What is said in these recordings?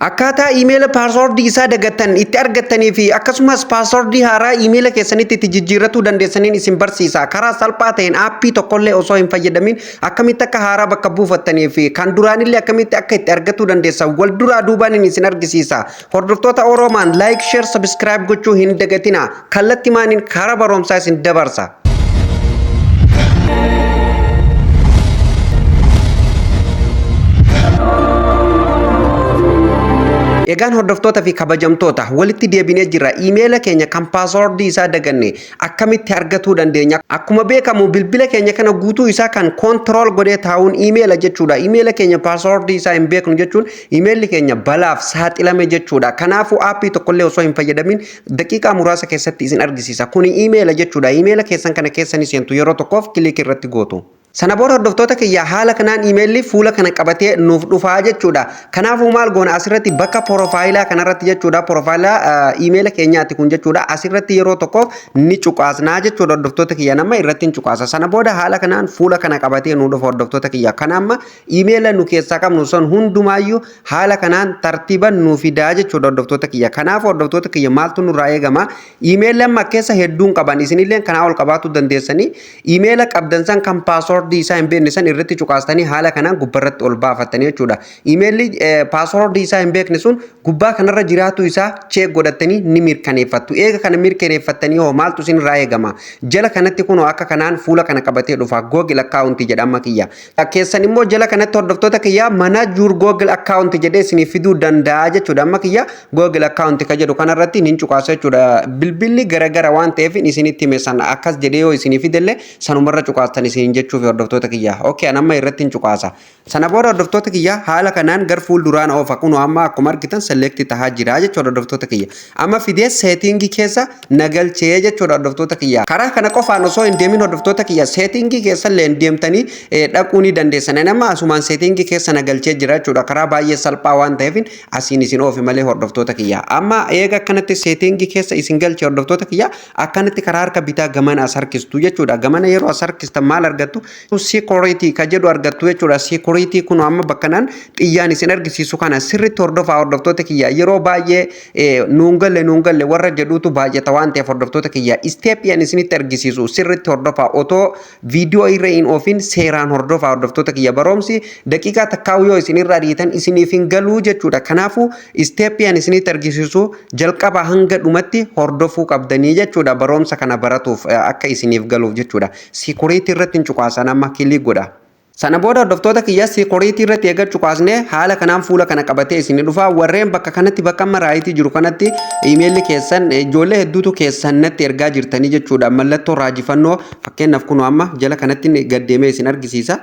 Akkaataa iimeela passwordii isaa dagattan itti argattanii fi akkasumas passwordii haaraa iimeela keessanitti itti jijjiirratuu dandeessaniin isin barsiisa. Karaa salphaa ta'een aappii tokkollee osoo hin fayyadamin akkamitti akka haaraa bakka buufattanii fi kan duraanillee akkamitti akka itti argatuu dandeessan wal duraa duubaan isin argisiisa. Hordoftoota Oroomaan, like, share, subscribe gochuu hin dagatina. Kallattii maaniin karaa barumsaa isin dabarsa. Egaan hordoftoota fi kabajamtoota, walitti deebinee jirra. Iimeela keenya kan passwordii isaa daganne akkamitti argatuu dandeenya? Akkuma beekamu, bilbila keenya kana guutuu isaa kan control godhee taa'uun iimeela jechuudha. Iimeela keenya passwordii isaa hin beeknu jechuun iimeelli keenya balaaf saaxilame jechuudha. Kanaafuu aappii tokkollee osoo hin fayyadamin daqiiqaa muraasa keessatti isin argisiisa. Kuni iimeela jechuudha. Iimeela keessan kana keessa ni seentu, yeroo tokkoof click irratti gootu. Sana booda, hordoftoota kiyya, haala kanaan iimeelli fuula kana qabatee nuuf dhufaa jechuudha. Kanaafuu maal goona? Asirratti bakka porofaayilaa kanarratti jechuudha. Porofaayilaa iimeela keenyaati kun jechuudha. Asirratti yeroo tokkoof ni cuqaasnaa jechuudha, hordoftoota kiyya, nama irratti ni cuqaasa. Sana booda haala kanaan fuula kana qabatee nu dhufa, hordoftoota kiyya. Kana amma iimeela nu keessaa qabnu sun hundumaayyuu haala kanaan tartiiban nu fidaa jechuudha, hordoftoota kiyya. Kanaaf, hordoftoota kiyya, maaltu nurraa eegama? Iimeelli amma keessa hedduun qaban, isinillee kanaa ol qabaachuu dandeessanii, iimeela qabdan san kan passwordii isaa hin beekne san irratti cuqaastanii haala kanaan gubbarratti ol baafattanii jechuudha. Iimeelli passwordii isaa hin beekne sun gubbaa kanarra jiraatu isaa check godhattanii ni mirkaneeffattu. Eega kana mirkaneeffattanii hoo maaltu isinirraa eegama? Jala kanatti kunoo akka kanaan fuula kana qabatee dhufa. Google account jedhama kiyya. Keessan immoo jala kanatti, hordoftoota kiyya, "Manage your Google account" jedhee isiniif fiduu danda'a jechuudha. Amma kiyya Google account ka jedhu kanarratti nin cuqaasa jechuudha. Bilbilli garagara waan ta'eef isinitti hime sana akkas jedhee yoo isinii fidellee sanumarra cuqaastan isin jechuuf, hordoftoota kiyya. Okay, an amma irratti hin cuqaasa. Sana booda, hordoftoota kiyya, haala kanaan gar fuulduraan oofa. Kunoo amma akkuma argitan select tahaa jira jechuudha, hordoftoota kiyya. Amma fidee settingii keessa nagalchee jechuudha, hordoftoota kiyya. Karaa kana qofaan osoo hin deemin, hordoftoota kiyya, settingii keessa illee deemtanii dhaquu ni dandeessan. Nama asumaan settingii keessa nagalchee jira jechuudha. Karaa baay'ee salphaa waan ta'eef asiin isin oofi malee, hordoftoota kiyya. Amma eega akkanatti settingii keessa isin galche, hordoftoota kiyya, akkanatti karaa harka bitaa gamana as harkistu jechuudha. Gamana yeroo as harkistan maal argattu? Security ka jedhu argattu jechuudha. Security kun amma bakka kanaan xiyyaan isin argisiisu kana sirriitti hordofaa, hordoftoota kiyya. Yeroo baay'ee nuun galle, nuun galle warra jedhuutu baay'ata waan ta'eef, hordoftoota kiyya, stepiyaan isinitti argisiisu sirriitti hordofaa. Otoo viidiyoo irra hin oofin seeraan hordofaa, hordoftoota kiyya. Barumsi daqiiqaa takkaa'u yoo isin irra ariitan isiniif hin galuu jechuudha. Kanaafuu stepiyaan isinitti argisiisu jalqaba hanga dhumatti hordofuu qabdanii jechuudha, barumsa kana baratuuf akka isiniif galuuf jechuudha. Security irratti hin cuqaasan, amma click godha. Sana booda, hordoftoota kiyya, security irratti eega cuqaasnee haala kanaan fuula kana qabatee isin dhufa. Warreen bakka kanatti, bakka amma rightii jiru kanatti, iimeelli keessan ijoollee hedduutu keessan natti ergaa jirtanii jechuudha. Mallattoo raajifannoo, fakkeenyaaf kunoo amma jala kanatti gaddeemee isin argisiisa.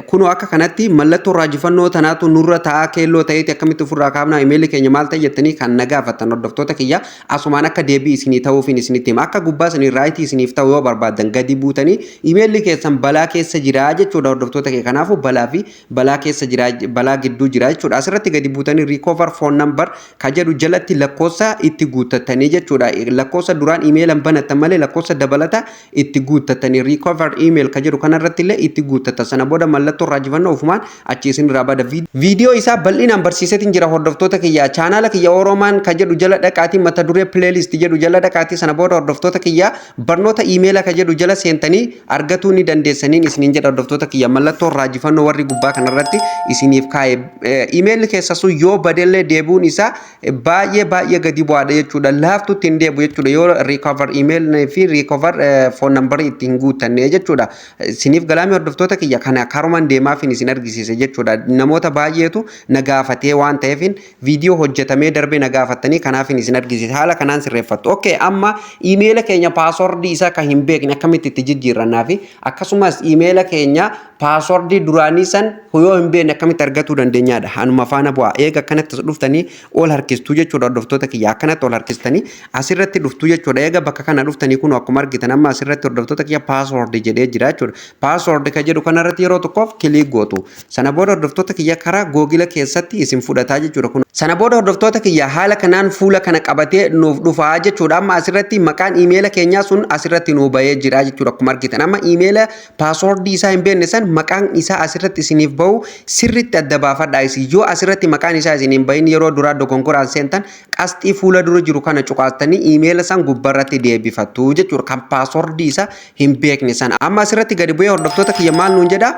Kunoo akka kanatti mallattoo raajifannoo tanaatu nurra taa'aa keelloo ta'eeti, akkamitti ofirraa kaafnaa, iimeelli keenya maal ta'e jettanii kan na gaafatan, hordoftoota kiyya, asumaan akka deebii isinii ta'uufin isinitti hima. Akka gubbaa isinii rightii isiniif ta'u yoo barbaaddan gadi buutanii iimeelli keessan balaa keessa jira jechuudha, hordoftoota kee. Kanaafuu balaa fi balaa keessa jira, balaa gidduu jira jechuudha. Asirratti gadi buutanii "Recover phone number" ka jedhu jalatti lakkoofsa itti guuttatanii jechuudha. Lakkoofsa duraan iimeelan banattan malee lakkoofsa dabalata itti guuttatanii "Recover email" ka jedhu kanarratti illee itti guuttata. Sana booda mallattoo raajifannoo ofumaan achi isin irraa bada. Viidiyoo isaa bal'inaan barsiiseetiin jira, hordoftoota kiyya. Chaanaala kiyya Oroomaan ka jedhu jala dhaqaatii, mata duree "Playlist" jedhu jala dhaqaatii, sana booda, hordoftoota kiyya, "Barnoota iimeela" ka jedhu jala seentanii argatuu ni dandeessaniin isiniin jedha, hordoftoota kiyya. Mallattoo raajifannoo warri gubbaa kanarratti isiniif kaa'e iimeelli keessa sun yoo badellee deebi'uun isaa baay'ee baay'ee gadi bu'aadha jechuudha. Laaftutti hin deebi'u jechuudha yoo recover email fi recover phone number itti hin guuttanne jechuudha. Isiniif galaamii, hordoftoota kiyya? Kana karumaan deemaafin isin argisiise jechuudha. Namoota baay'eetu na gaafatee waan ta'eefin, viidiyoo hojjetamee darbee na gaafatanii, kanaafin isin argisiise. Haala kanaan sirreeffattu. Okay, amma iimeela keenya passwordii isaa kan hin beekne akkamitti itti jijjiirrannaa fi akkasumas iimeela keenya passwordii duraanii san yoo hin beekne akkamitti argatuu dandeenyaadha. Anuma faana bu'aa. Eega akkanatti dhuftanii ol harkistuu jechuudha, hordoftoota kiyya. Akkanatti ol harkistanii asirratti dhuftuu jechuudha. Eega bakka kana dhuftanii kun akkuma argitan amma asirratti, hordoftoota kiyya, "Password" jedhee jira jechuudha. "Password" kan jedhu kanarratti yeroo tokkoof click gootu. Sana booda, hordoftoota kiyya, karaa Googila keessatti isin fudhataa jechuudha. Kun sana booda, hordoftoota kiyya, haala kanaan fuula kana qabatee nuuf dhufaa jechuudha. Amma asirratti maqaan iimeela keenyaa sun asirratti nuu bahee jira jechuudha, akkuma argitan. Amma iimeela passwordii isaa hin beekne san maqaa maqaan isaa asirratti isiniif bahu sirritti adda baafadhaa. Isin yoo asirratti maqaan isaa isin hin bahin, yeroo duraa dogongoraan seentan, qasxii fuula dura jiru kana cuqaastanii iimeela san gubbarratti deebifattu jechuudha, kan passwordii isaa hin beekne san. Amma asirratti gadi bu'ee, hordoftoota kiyya, maal nuun jedha?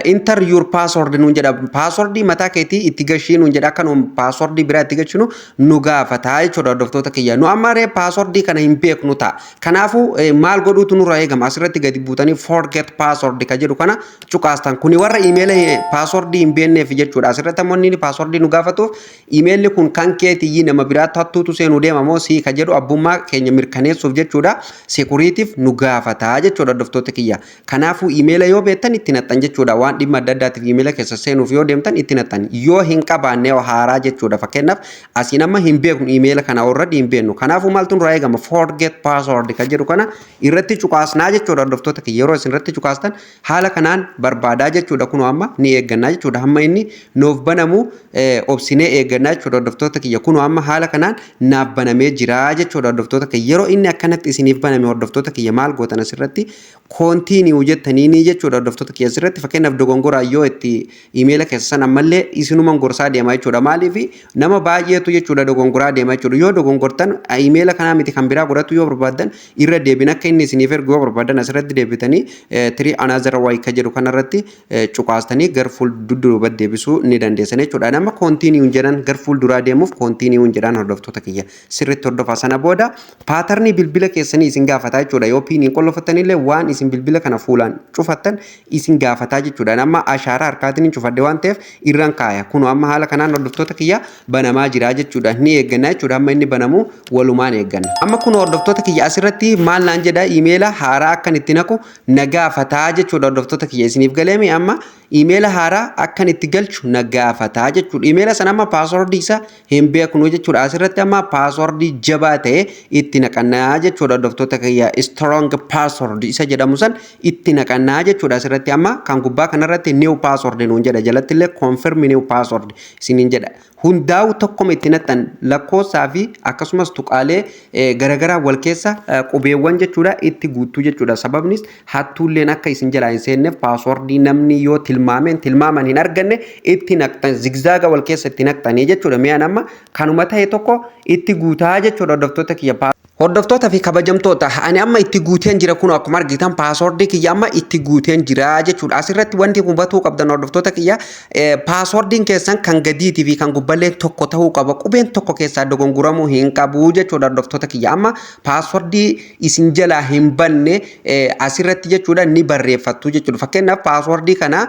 "Enter your password" nuun jedha. Passwordii mataa keetii itti gashii nuun jedha. Akka nuun passwordii biraa itti gashinu nu gaafata jechuudha, hordoftoota kiyya. Nu amma ree passwordii kana hin beeknu ta'a. Kanaafuu maal godhuutu nurraa eegama? Asirratti gadi buutanii "forget password" ka jedhu kana cuqaastan. Kuni warra iimeela passwordii hin beekneef jechuudha. Asirratti ammoo inni passwordii nu gaafatuuf iimeelli kun kan keetiyyii nama biraatti hattuutu seenuu deema moo sii ka jedhu abbummaa keenya mirkaneessuuf jechuudha. Securityiif nu gaafata jechuudha, hordoftoota kiyya. Kanaafuu iimeela yoo beektan itti naxxan jechuudha. Waan dhimma adda addaatiif iimeela keessa seenuuf yoo deemtan itti naxxan. Yoo hin qabaanne haaraa jechuudha. Fakkeenyaaf asiin amma hin beeknu, iimeela kana already hin beeknu. Kanaafuu maaltu nurraa eegama? "Forget password" ka jedhu kana irratti cuqaasnaa jechuudha, hordoftoota kiyya. Yeroo isin irratti cuqaastan haala kanaan barbaadaa jechuudha. Kunoo amma ni eeggannaa jechuudha. Hamma inni nuuf banamu obsinee eeggannaa jechuudha, hordoftoota kiyya. Kunoo amma haala kanaan naaf banamee jira jechuudha, hordoftoota kiyya. Yeroo inni akkanatti isiniif baname, hordoftoota kiyya, maal gootan? Asirratti "continue" jettaniini jechuudha, hordoftoota kiyya. Asirratti fakkeenyaaf dogongoraa yoo itti iimeela keessa san ammallee isinuman gorsaa deema jechuudha. Maaliif? Nama baay'eetu jechuudha dogongoraa deema jechuudha. Yoo dogongortan iimeela kanaa miti kan biraa godhatu yoo barbaaddan, irra deebin akka inni isiniif ergu yoo barbaaddan, asirratti deebitanii "try another way" ka jedhu kanarratti cuqaastanii gar fuuldura deebisuu ni dandeessan jechuudha. Nama "continue" jedhan, gar fuulduraa deemuuf "continue" jedhan. Hordoftoota kiyya, sirriitti hordofaa. Sana booda patternii bilbila keessanii isin gaafataa jechuudha. Yoo PINiin qollofattanillee waan isin bilbila kana fuulaan cufattan isin gaafataa jechuudha. Amma ashaaraa harkaatiin cufadhe waan ta'eef irraan kaaya. Kun amma haala kanaan, hordoftoota kiyya, banamaa jira jechuudha. Ni eegganna jechuudha. Amma inni banamu walumaan eegganna. Amma kun, hordoftoota kiyya, asirratti maal naan jedha? Iimeela haaraa akkan itti naqu na gaafataa jechuudha, hordoftoota kiyya. Isiniif galeemi? Amma iimeela haaraa akkan itti galchu na gaafataa jechuudha. Iimeela sana amma passwordii isaa hin beeknu jechuudha. Asirratti amma passwordii jabaa ta'e itti naqannaa jechuudha, hordoftoota kiyya. Strong password isa jedhamu san itti naqannaa jechuudha. Asirratti amma kan gubbaa kanarratti "new password" nuun jedha. Jalatti illee "confirm new password" isiniin jedha. Hundaa'u tokkoma itti naqxan, lakkoofsaa fi akkasumas tuqaalee garaagaraa wal keessa qubeewwan jechuudha itti guutuu jechuudha. Sababnis hattuulleen akka isin jalaa hin seenneef passwordii namni yoo tilmaameen tilmaaman hin arganne itti naqxan, zigzaga wal keessa itti naqxanii jechuudha. Mi'aan amma kanuma ta'e tokko itti guutaa jechuudha, hordoftoota kiyya. Hordoftoota fi kabajamtoota, ani amma itti guuteen jira. Kun akkuma argitan passwordii kiyya amma itti guuteen jira jechuudha. Asirratti wanti hubatuu qabdan, hordoftoota kiyya, passwordiin keessan kan gadiitii fi kan gubballee tokko ta'uu qaba. Qubeen tokko keessaa dogongoramuu hin qabu jechuudha, hordoftoota kiyya. Amma passwordii isin jalaa hin banne asirratti jechuudha ni barreeffattu jechuudha. Fakkeenyaaf passwordii kana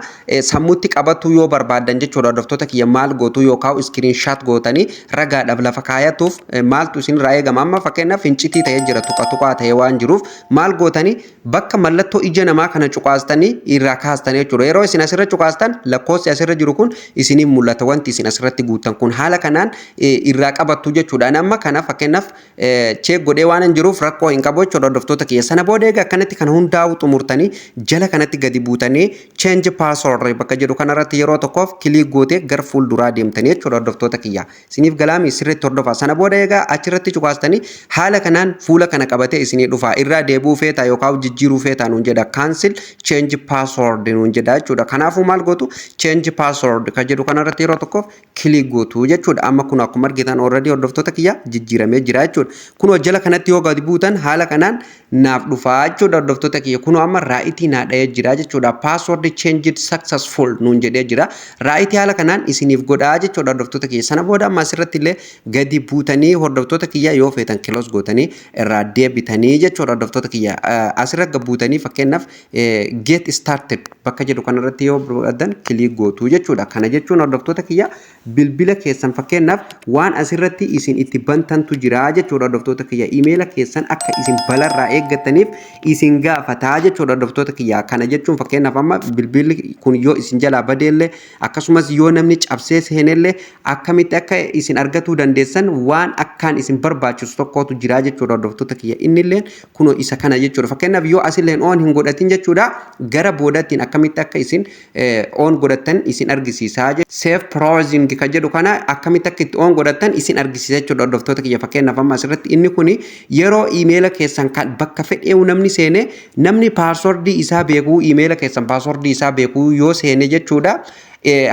sammuutti qabatu yoo barbaaddan jechuudha, hordoftoota kiyya, maal gootu? Yookaan screenshot gootanii ragaadhaaf lafa kaayatuuf maaltu isinirraa eegama? Amma fakkeenyaaf fincitii ta'ee jira, tuqa tuqaa ta'ee waan jiruuf maal gootanii? Bakka mallattoo ija namaa kana cuqaastanii irraa kaastanii jechuudha. Yeroo isin asirra cuqaastan lakkoofsi asirra jiru kun isiniif mul'ata, wanti isin asirratti guuttan kun haala kanaan irraa qabattu jechuudha. Amma kana fakkeenyaaf check godhee waan hin jiruuf rakkoo hin qabu jechuudha, hordoftoota kiyya. Sana booda egaa akkanatti kana hundaa'u xumurtanii jala kanatti gadi buutanii "change password" bakka jedhu kanarratti yeroo tokkoof click gootee gara fuulduraa deemtanii jechuudha, hordoftoota kiyya. Isiniif galaami? Sirriitti hordofaa. Sana booda egaa achirratti cuqaastanii haala kanaan fuula kana qabatee isinii dhufa. Irraa deebi'uu feetaa yookaan jijjiiruu feetaa nuun jedha. "Cancel change password" nuun jedha jechuudha. Kanaafuu maal gootu? "Change password" kan jedhu kanarratti yeroo tokkoof click gootu jechuudha. Amma kun akkuma argitan already, hordoftoota kiyya, jijjiiramee jira jechuudha. Kunoo jala kanatti yoo gadi buutan haala kanaan naaf dhufaa jechuudha, hordoftoota kiyya. Kunoo amma rightii naa dha'ee jira jechuudha. "Password changed successful" nuun jedhee jira. Rightii haala kanaan isiniif godhaa jechuudha, hordoftoota kiyya. Sana booda amma asirratti illee gadi buutanii, hordoftoota kiyya, yoo feetan close gootanii irraa deebitanii jechuudha, hordoftoota kiyya. Asirra gad buutanii fakkeenyaaf "get started" bakka jedhu kanarratti yoo barbaadan click gootu jechuudha. Kana jechuun, hordoftoota kiyya, bilbila keessan fakkeenyaaf waan asirratti isin itti bantantu jira jechuudha, hordoftoota kiyya. Imeela keessan akka isin balarraa eeggataniif isin gaafataa jechuudha, hordoftoota kiyya. Kana jechuun fakkeenyaaf amma bilbilli kun yoo isin jalaa badeellee, akkasumas yoo namni cabsee seenellee, akkamitti akka isin argatuu dandeessan waan akkaan isin barbaachisu tokkotu jira. jira jechuudha, hordoftoota kiyya. Innillee kunoo isa kana jechuudha. Fakkeenyaaf, yoo asilleen on hin godhatin jechuudha, gara boodattiin akkamitti akka isin on godhattan isin argisiisaa. Safe browsing kan jedhu kana akkamitti akka itti on godhattan isin argisiisa jechuudha, hordoftoota kiyya. Fakkeenyaaf, amma asirratti inni kuni yeroo iimeela keessan kan bakka fedheewu namni seene, namni passwordii isaa beekuu, iimeela keessan passwordii isaa beekuu yoo seene jechuudha,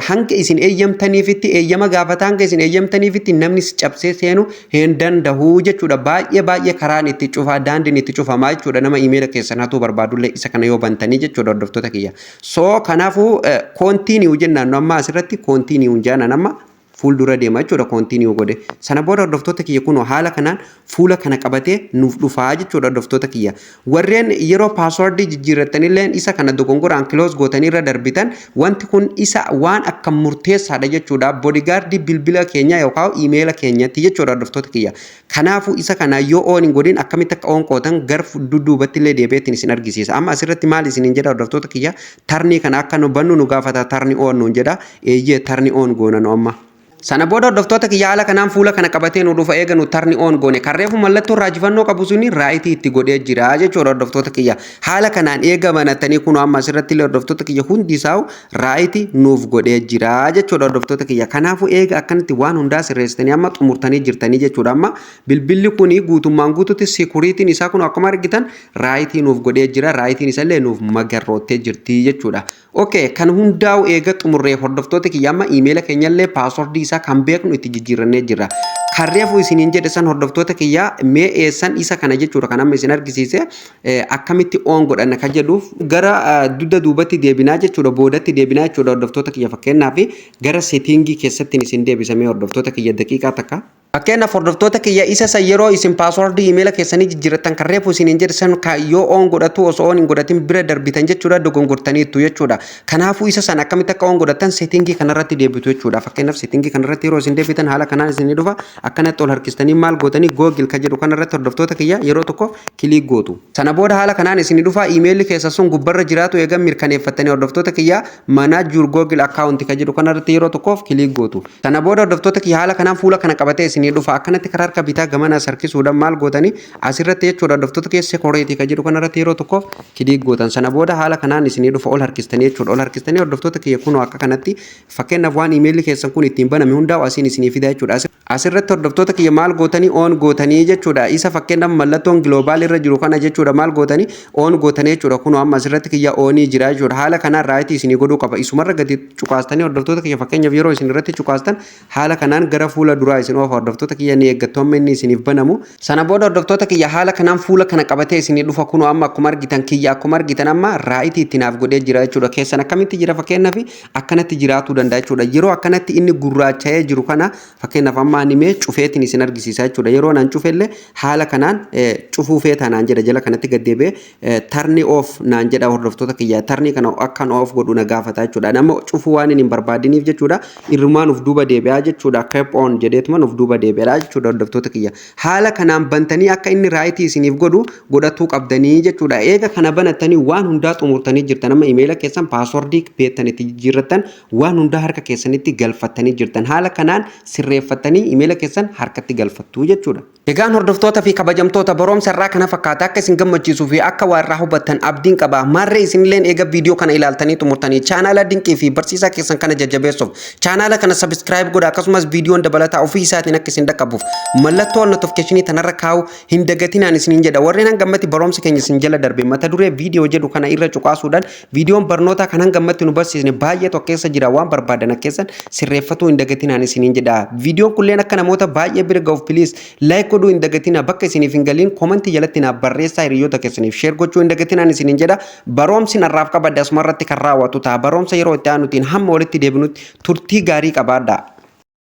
hanga isin eeyyamtaniifitti, eeyyama gaafata, hanga isin eeyyamtaniifitti namni cabsee seenu hin danda'u jechuudha. Baay'ee baay'ee karaan itti cufaa, daandiin itti cufamaa jechuudha, nama iimeela keessan hatuu barbaadullee isa kana yoo bantanii jechuudha, hordoftoota kiyya. So kanaafuu continue jennaan. Nu amma asirratti continue jaanan, amma fuuldura deema jechuudha continue godhe. Sana booda, hordoftoota kiyya, kunoo haala kanaan fuula kana qabatee nuuf dhufaa jechuudha, hordoftoota kiyya. Warreen yeroo passwordii jijjiirrattanillee isa kana dogongoraan close gootanii irra darbitan, wanti kun isa waan akka murteessaadha jechuudha. Bodyguardii bilbila keenya yookaan iimeela keenyatti jechuudha, hordoftoota kiyya. Kanaafuu isa kana yoo on hin godhin akkamitti akka on gootan gar dudduubatti illee deebi'eetiin isin argisiisa. Amma asirratti maal isiniin jedha, hordoftoota kiyya? Turn kana akka nu bannu nu gaafata. Turn on nuun jedha. Eeyyee, turn on goona nu amma. Sana booda, hordoftoota kiyya, haala kanaan fuula kana qabatee nu dhufa eega nu turn on goone. Karreefu mallattoo raajifannoo qabu suni rightii itti godhee jira jechuudha, hordoftoota kiyya. Haala kanaan eega banatanii, kun amma asirratti illee, hordoftoota kiyya, hundi isaa rightii nuuf godhee jira jechuudha, hordoftoota kiyya. Kanaafuu eega akkanatti waan hundaa sirreessitanii amma xumurtanii jirtanii jechuudha. Amma bilbilli kuni guutummaan guututti securityn isaa kun akkuma argitan rightii nuuf godhee jira. Rightiin isallee nuuf magarroottee jirti jechuudha. Okay, kan hundaa'u eega xumurree, hordoftoota kiyya, amma iimeela keenyallee passwordii isaa kan beeknu itti jijjiirannee jirra. Karreefu isiniin jedhe san, hordoftoota kiyya, mee eessan isa kana jechuudha kan amma isin argisiise akkamitti on godhanna kan jedhuuf gara dugda duubatti deebinaa jechuudha, boodatti deebinaa jechuudha, hordoftoota kiyya. Fakkeenyaaf, gara settingii keessatti isin deebisamee, hordoftoota kiyya, daqiiqaa takka. Fakkeenyaaf, hordoftoota kiyya, isa san yeroo isin passwordii iimeela keessanii jijjiirrattan, kan reefu isiniin jedhe san yoo on godhatu osoo on hin godhatin bira darbitan jechuudha, dogongortaniittu jechuudha. Kanaafuu isa san akkamitti akka on godhatan settingii kanarratti deebitu jechuudha. Fakkeenyaaf, settingii kanarratti yeroo isin deebitan haala kanaan isin dhufa. Akkanatti ol harkistanii maal gootanii? Google kan jedhu kanarratti, hordoftoota kiyya, yeroo tokko click gootu. Sana booda haala kanaan isin dhufa. Iimeelli keessa sun gubbarra jiraatu eegan mirkaneeffattanii, hordoftoota kiyya, manage your Google account kan jedhu kanarratti yeroo tokkoof click gootu. Sana booda, hordoftoota kiyya, haala kanaan fuula kana qabatee isinii dhufa. Akkanatti karaa harka bitaa gamana harkisuudhaan maal gootanii? Asirratti jechuudha, hordoftoota keessa, security kan jedhu kanarratti yeroo tokkoof click gootan. Sana booda haala kanaan isinii dhufa. Ol harkistanii jechuudha. Ol harkistanii, hordoftoota kiyya, kunoo akka kanatti fakkeenyaaf waan iimeelli keessan kun ittiin baname hundaa'u asiin isinii fida jechuudha. Asirratti, hordoftoota kiyya, maal gootanii? On gootanii jechuudha. Isa fakkeenyaaf mallattoon global irra jiru kana jechuudha, maal gootanii? On gootanii jechuudha. Kunoo amma asirratti kiyya onii jira jechuudha. Haala kanaan rightii isinii godhuu qaba. Isumarra gadi cuqaastanii, hordoftoota kiyya, fakkeenyaaf yeroo isin irratti cuqaastan haala kanaan gara fuula duraa isin oofa. Hordoftoota kiyya, ni eeggattu amma inni isiniif banamu. Sana booda, hordoftoota kiyya, haala kanaan fuula kana qabatee isinii dhufa. Kunoo amma akkuma argitan kiyya, akkuma argitan amma rightii itti naaf godhee jira jechuudha. Keessan akkamitti jira? Fakkeenyaaf, akkanatti jiraatuu danda'a jechuudha. Yeroo akkanatti inni gurraacha'ee jiru kana, fakkeenyaaf amma ani mee cufeetiin isin argisiisa jechuudha. Yeroo naan cufellee haala kanaan cufuu feetaa naan jedha. Jala kanatti gad deebi'ee turn off naan jedha, hordoftoota kiyya. Turn kana akkan off godhu na gaafata jechuudha. Nama cufuu waan hin barbaadiniif jechuudha. Irrumaan uf duuba deebi'aa jechuudha. Keep on jedheetuma uf duuba deebi'aa jechuudha, hordoftoota kiyya. Haala kanaan bantanii akka inni rightii isiniif godhu godhatuu qabdanii jechuudha. Eega kana banattanii waan hundaa xumurtanii jirtan. Amma imeela keessan passwordii beektan itti jijjiirrattan, waan hundaa harka keessanitti galfattanii jirtan. Haala kanaan sirreeffattanii imeela keessan harkatti galfattu jechuudha. Egaan hordoftoota fi kabajamtoota, barumsa irraa kana fakkaata. Akka isin gammachiisuu fi akka waa irraa hubattan abdiin qaba. Maarree isinilleen eega viidiyoo kana ilaaltanii xumurtanii chaanaala dinqii fi barsiisaa keessan kana jajjabeessuuf chaanaala kana subscribe godha. Akkasumas viidiyoon dabalataa ofii isaatiin akka isin dhaqqabuuf mallattoo notificationii tanarra kaa'u hin dagatinaan isiniin jedha. Warreen hangammatti barumsa keenya isin jala darbe, mata duree viidiyoo jedhu kana irra cuqaasuudhaan viidiyoon barnootaa kan hangammatti nu barsiisne baay'ee tokko keessa jira. Waan barbaadan keessan sirreeffatuu hin dagatinaan isiniin jedha. Viidiyoon kunneen akka namoota baay'ee bira ga'uuf please like godhuu hin dagatinaa. Bakka isiniif hin galiin commentii jalatti naaf barreessaa. Hiriyoota keessaniif share gochuu hin dagatinaan isiniin jedha. Barumsi narraaf qabadde asuma irratti kan raawwatu ta'a. Barumsa yeroo itti aanutiin hamma walitti deebinutti turtii gaarii qabaadhaa.